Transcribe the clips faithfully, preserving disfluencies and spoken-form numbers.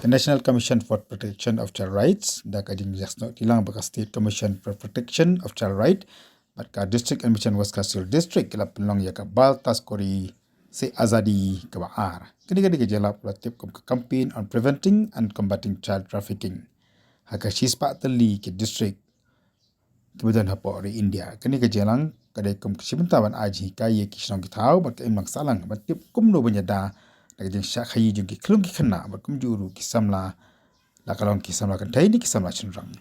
Ka National Commission for Protection of Child Rights, da ka jingïasnoh tilang bad ka State Commission for Protection of Child Rights, bad ka District and Mission West Khasi Hills District, ki la pynlong ïa ka Bal Taskori Se Azadi kaba ar. Kane ka dei ka jingïalap la tip kum ka Campaign on Preventing and Combating Child Trafficking ha ka shispah tylli ki district kiba don hapoh ri India. Kane ka jingïalang ka dei kum ka shi bynta ban ai jinghikai ïa ki shnong ki thaw bad ka imlang sahlang ban tip kumno ban ïada da ka jingshah khaïi jong ki khyllung ki khynnah bad kumjuh ruh ki samla, la ka long ki samla kynthei ne ki samla shynrang.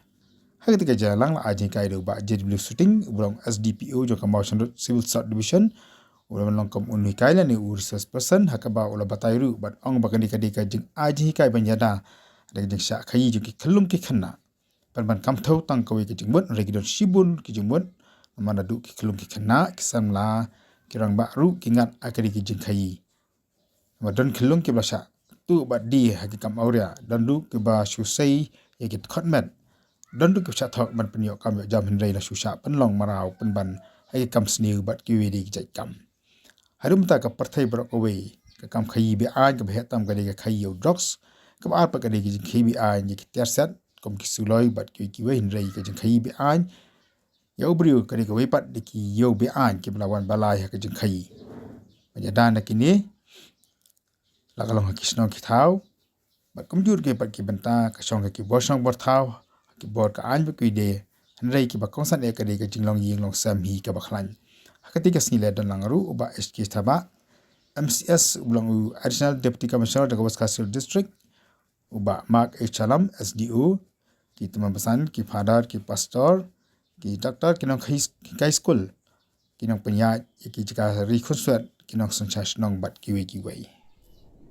Ha kata ka jingïalang la ai jinghikai da u Bah J W Suting, uba long S D P O jong ka Mawshynrut Civil Sub Division, uba long kum u nonghikai lane u resource person, ha kaba u la batai ruh bad ong ba kane ka dei ka jingai jinghikai ban ïada da ka jingshah khaïi jong ki khyllung ki khynnah. Pynban kam thew tang kawei ka jingmut, hynrei ki don shibun ki jingmut. Namar naduh ki khyllung ki khynnah, ki samla, ki rangbah ruh ki ngat ha kane ka jingkhaïi. Namar don khyllung kiba la shah tuh bad die ha ki kam awria, don ruh kiba shu sei ïa ki dkhot met, don ruh kiba shah thok ban pynïoh kam ïoh jam, hynrei la shu shah pynlong mraw pynban ha ki kam sniew bad kiwei de ki jait kam. Haduh mynta ka pyrthei baroh kawei, ka kam khaïi be-aiñ kaba heh tam ka dei ka khaïi ïa u drugs, kaba ar pat ka dei ka jingkhaïi be-aiñ ïa ki tiar set kum ki suloi bad kiwei kiwei, hynrei ka jingkhaïi be-aiñ ïa u briew ka dei kawei pat da ki ïew be-aiñ kiba la wan ba lai ha ka jingkhaïi. Ban ïada na kine, la ka long ha ki shnong ki thaw bad kumjuh ruh ki pat ki bynta, ka shong ha ki bor shnong bor thaw, ha ki bor ka aiñ bad kiwei de, hynrei kiba kongsan eh ka dei ka jinglong ïing long sem hi kaba khlaiñ. Ha kata ka sngi la don lang ruh u Bah H K Thabah, M C S, uba long u Additional Deputy Commissioner da ka West Khasi Hills District, u Bah Mark H Shallam, S D O, ki tymmen basan, ki father, ki pastor, ki doctor, ki nonghikai skul, ki nongpynïaid ïa ki jaka ri khunswet, ki nongsynshar shnong bad kiwei kiwei.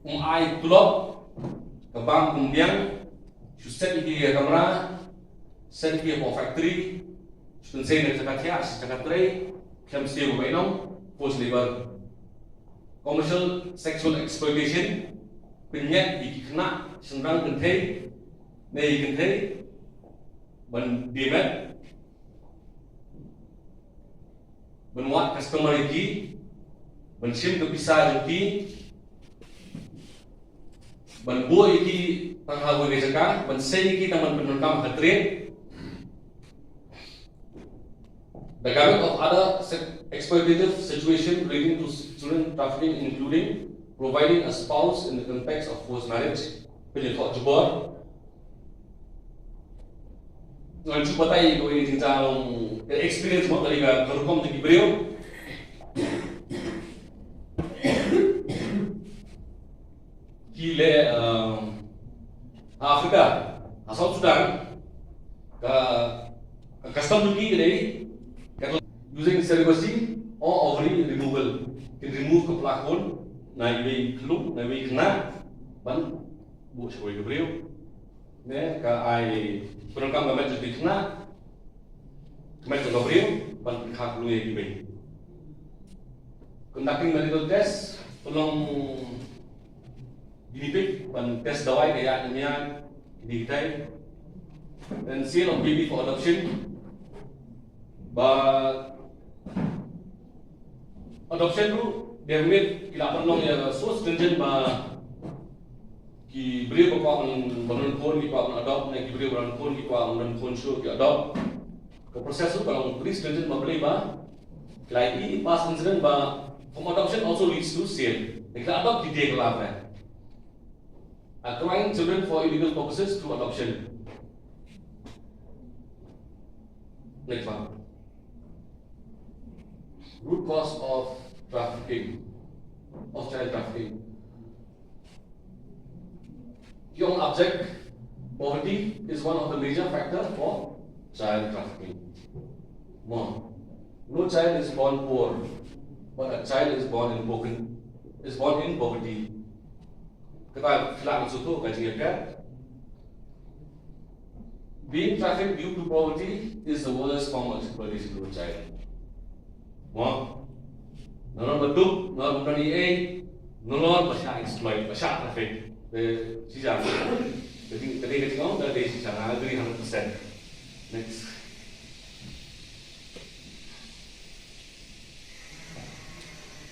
Um ai club ka bang kumbiang, shu set ïa ki kamra, set ïa ki hapoh factory, shu pynsei na jaka thiah, sha jaka trei, khlem siew ba ïa nong, forced labor. Commercial sexual exploitation, pynïaid ïa ki khynnah shynrang kynthei, ne ïa kynthei, ban die met, ban wad customer ïa ki, ban shim ka pisa jong ki, ban buh ïa ki tang ha kawei ka jaka, ban sei ïa ki tang ban pyndonkam ha ka trade. The gamut of other se-, exploitative situation relating to s-, children trafficking, including providing a spouse in the context of forced marriage. Pynïathoh jubor. Ngan shu batai ïa kawei ka jingjia long ka experience mo, kane ka, ka rukom jong ki briew. Ki leh, um, ha Africa, ha South Sudan, ka, ka custom jong ki ka dei, ka using surrogacy or ovary removal. Kin remove ka pla khun na iwei i khyllung, na iwei i khynnah, ban buh sha kawei ka briew. Ne, ka ai pyndonkam ka met jong ki khynnah, ka met jong ka briew, ban pynkha khlur ïa kiwei. Conducting medical test, pynlong guinea pig, ban test dawai ka ïaid ne ym ïaid, kine kitai. Then sale of baby for adoption. Ba adoption ruh, dei mut ki la pynlong ïa so stringent ba ki briew ba kwah ban, ban don khun ki kwah ban adopt, ne ki briew ba don khun ki kwah ban don khun shuh ki adopt. Ka process ruh ka long pretty stringent, ba balei ba ki la ïohi past incident ba from adoption also leads to sale. Ne ki la adopt ki die ki la pynlong. Acquiring children for illegal purposes through adoption. Next one. Root cause of trafficking, of child trafficking. Ki ong abject poverty is one of the major factor for child trafficking. Mo, no child is born poor, but a child is born in broken, is born in poverty. Kata phi lah ban sngewthuh ka jingïapher. Being trafficked due to poverty is the worst form of exploitation of a child. Mo, nalor ba duk, nalor ba don ei ei, nalor ba shah exploit, ba shah traffic. Te shi jang, ka jing, ka dei ka jingong, ka dei shi jang, I agree hundred percent. Next.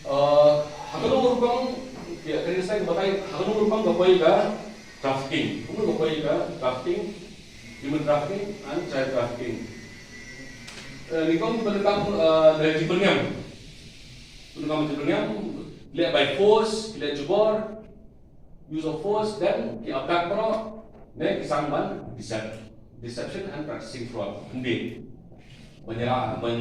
Uh, ha kano rukom, ïa, ka ri sa ka batai, ha kano rukom ka poi ka trafficking. Kumno ba poi ka trafficking, human trafficking and child trafficking. Eh, nyngkong ba nyngkong, eh, da ka jingpyrngem. Kumno ka jingpyrngem, leh by force, leh jubor, use of force, then ki abduct baroh, ne ki sang ban decep-, deception and practicing fraud. Hynrei ban ïa, ban,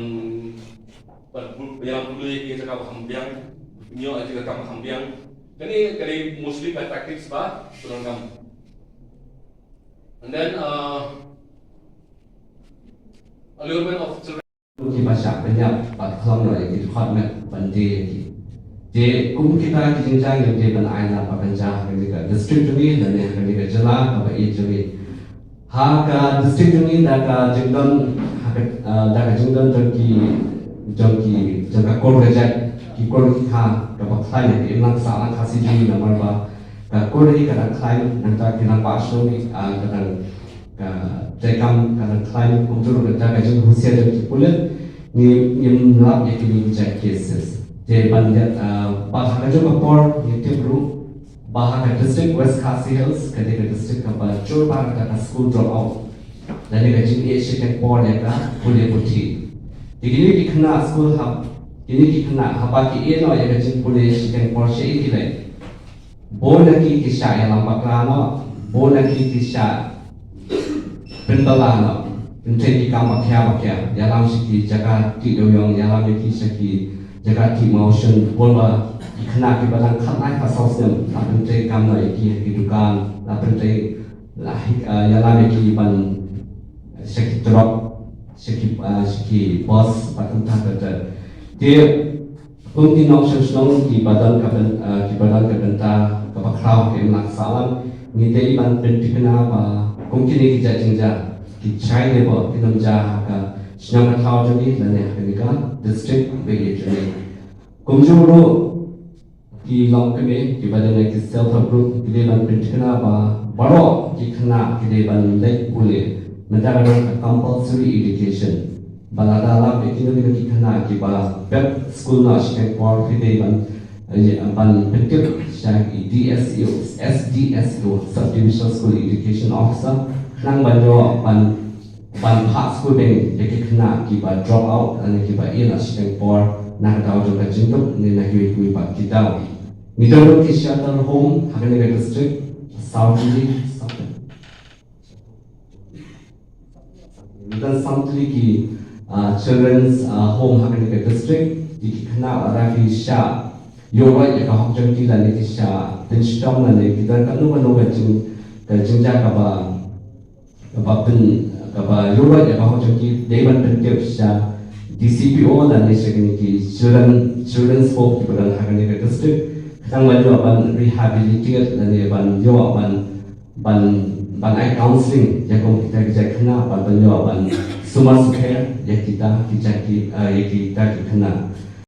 ban, ban ïa pule ki jaka ba kham biang, ïoh ki jaka ba kham biang. Kane, kane mostly ka tactics ba pyndonkam. And then, uh, allurement of children. Ki ba shah pynïap bad khlong noh ïa ki dkhot met ban die ïa ki. Te kum kita ki jingjia ngim dei ban ai lad ba pynjah ha kane ka district jong ngi lane ha kane ka jylla kaba ïeit jong ngi. Ha ka district jong ngi da ka jingdon, ha ka, ah, da ka jingdon jong ki, jong ki, jong ka kur ka jait, ki kur ki kha kaba khlaiñ ha ka imlang sahlang Khasi jong ngi namar ba ka kur hi ka dang khlaiñ nangta ki rangbah shnong, ah, ka dang, ka treikam ka dang khlaiñ kumjuh ruh da ka jinghusiar jong ki pulit. Ngi, ngim lap ïa kine ki jait cases. Te ban ïa, ah, bad ha kajuh ka por ngi tip ruh ba ha ka district West Khasi Hills ka dei ka district kaba jur bha kata ka school drop out. Lane ka jingïeit shiteng por ïa ka pule puthi. Te kine ki khynnah skul hab, kine ki khynnah haba ki ïeh noh ïa ka jingpule shiteng por shaei ki leit? Bun na ki ki shah ïalam bakla noh, bun na ki ki shah pynbylla noh, pyntrei ki kam ba khia ba khia, ïalam sha ki jaka tih dewiong, ïalam ïa ki sha ki jaka tih mawshun, bun ba ki khynnah kiba dang khatlai khatsaw snem, la pyntrei kam noh ïa ki ha ki dukan, la pyntrei, la hi, ah, ïalam ïa ki ban sha ki truck, sha ki, ah, sha ki bus, bad kumta ter ter. Te kum ki nongshong shnong kiba don ka byn-, ah, kiba don ka bynta kaba khraw ha ka imlang sahlang, ngi dei ban pynthikna ba kum kine ki jait jingjia, ki child labour, kin ym jia ha ka shnong ka thaw jong ngi lane ha kane ka district ba ïeit jong ngi. Kumjuh ruh ki longkmie kiba don ha ki self help group ki dei ban pynthikna ba baroh ki khynnah ki dei ban leit pule, mynta ka dei ka compulsory education. Ba lada lap ïa kino kino ki khynnah kiba pep skul noh shiteng por ki dei ban, eh, ban pyntip sha ki D S E O, S D S E O, Sub Divisional School Education Officer, khnang ban ïoh ban, ban phah skul beiñ ïa ki khynnah kiba drop out lane kiba ïeh noh shiteng por na ka daw jong ka jingduk ne na kiwei kiwei pat ki daw. Ngi don ruh ki shelter home ha kane ka district, saw tylli, saw tylli. Ngi don saw tylli ki, ah, children's, ah, home ha kane ka district. Ki, ki khynnah lada ki shah ïoh ïa ka hok jong ki lane ki shah pynshitom lane ki don kano kano ka jing, ka jingjia kaba, kaba pyn, kaba ïoh ïa ka hok jong ki, dei ban pyntip sha D C P O lane sha kine ki children, children's home kiba don ha kane ka district. Khnang ban ïoh ban rehabilitate lane ban ïoh ban ban, ban ai counselling ïa kum kita ki jait khynnah, ban, ban ïoh ban sumar sukher ïa kita ki jait ki, ah, ïa kita ki khynnah.